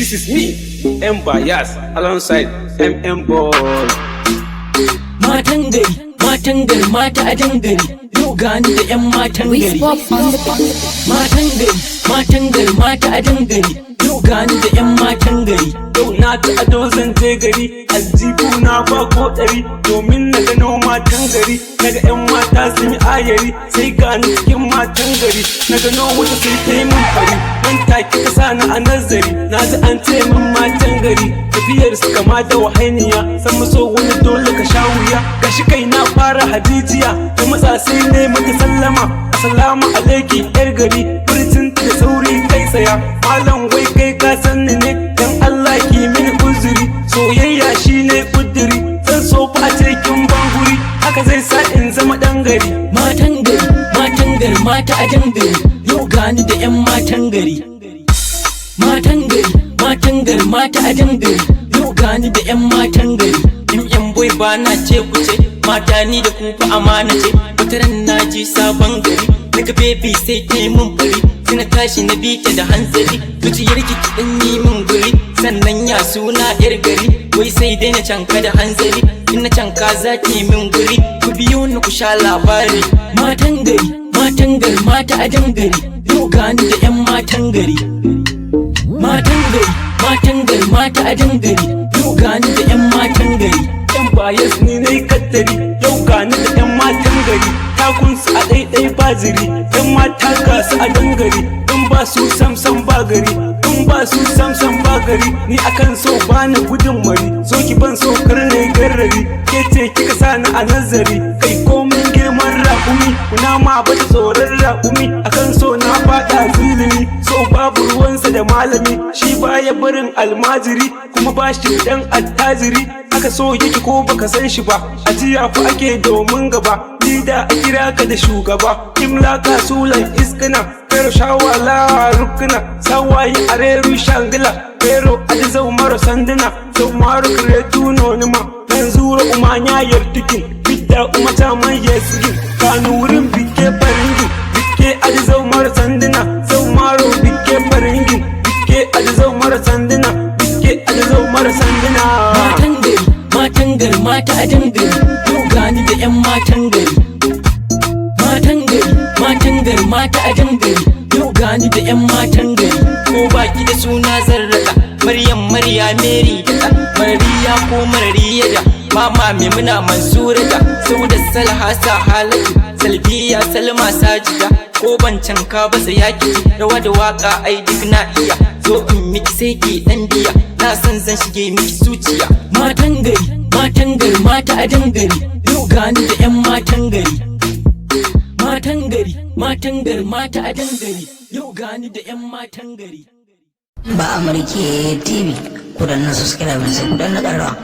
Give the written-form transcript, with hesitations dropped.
This is me, M Bias, alongside MM Boy. Matan gari, matan gari, mata a gari, yau gani da 'yan matan We gari. Swap on the beat. Matan gari, matan gari, mata a gari, yau gani da 'yan matan gari. Yau na ci ado, zan je gari, aljihu na ba ko 100, domin na gano matan gari. Na ga 'yan mata sun yi ayari, sai gani cikin matan gari. Na gano wata, sai ta yi min fari, nan take ta sa ni a nazari. Na ji an ce min matan gari, tafiyar su kama da wahainiya, san maso wani dole ka sha wuya. Gashi kai na fara hajijiya, ta matsa sai ne mata sallama. "Assalamu alaiki, yar gari." Furcin ta da sauri kai tsaya. "Malam, wai kai ka san ni ne? Dan Allah ki mini uzuri, soyayya shine kuduri. Zan so fa a cikin banguri, haka zai sa in zama dan gari." Matan gari, matan gari, mata a gari, yau gani da 'yan matan gari. Matan gari, matan gari, mata a gari, yau gani da 'yan matan gari. In boy ba na ce ku ce mata, ni da ku fa amana ce. Wata ran na ji sabon gari, naga baby sai ta yi mun fari, sai na tashi na bi ta da hanzari. "Zuciyar ki ki dan yi min guri." Sannan, "Ya suna, yar gari?" Wai sai dai na canka da hanzari, in na canka za ki yi min guri. Ku biyo ni ku sha labari. Matan gari, matan gari, mata a gari, yau gani da 'yan matan gari. Matan gari, matan gari, mata a gari, yau gani da 'yan matan gari. Yan Bias, ni na kattari, yau gani da yan matan gari. Takunsu a ɗaiɗai baziri, yan mata ga su a dangare. In ba su, samsam ba gari, in ba su, samsam ba gari. Ni akan so bani gudun mari, so ki ban so kar ne garrari. Ke ce kika sa ni a nazari. Kai, komin girman raƙumi, kuna ma bata tsoron raƙumi. Akan so na faɗa zulumi, so babu ruwansa da malami, shi baya barin almajiri, kuma ba shi dan attajiri. Haka so yake, ko baka san shi ba, ajiya fa ake domin gaba. Lida a kira ka da shugaba, imla kasulan iskana pero shawala rukuna sawaye areru shangila pero adizau maro sanduna sau maro kretu nonuma dan zuro umanya yartikin bidda umata man yesigin kanurin bike faringin bike adizau maro sanduna sau maro bike faringin bike adizau maro sanduna bike adizau maro sanduna. Matan gari, matan gari, mata a gari, yau gani da 'yan matan gari. Matan gari, matan gari, mata a gari, yau gani da 'yan matan gari. Ko baki da suna zarraka, Maryam, Marya, Mary da Mariya ko Mariya da Mama Maimuna, Mansura da Sauda, Salha, Halatu, Salbiya, Salma, Sajida. Ko ban canka ba, sai ya ki rawa da waka, ai duk na iya. Zo in miki, sai ki dan biya, na san zan shige miki zuciya. Matan gari, matan gari, mata a gari, yau gani da 'yan matan gari. Matan gari, matan gari, mata a gari, yau gani da 'yan matan gari. Ba Amurke TV, ku danna subscribe, sai ku danna ƙararrawa.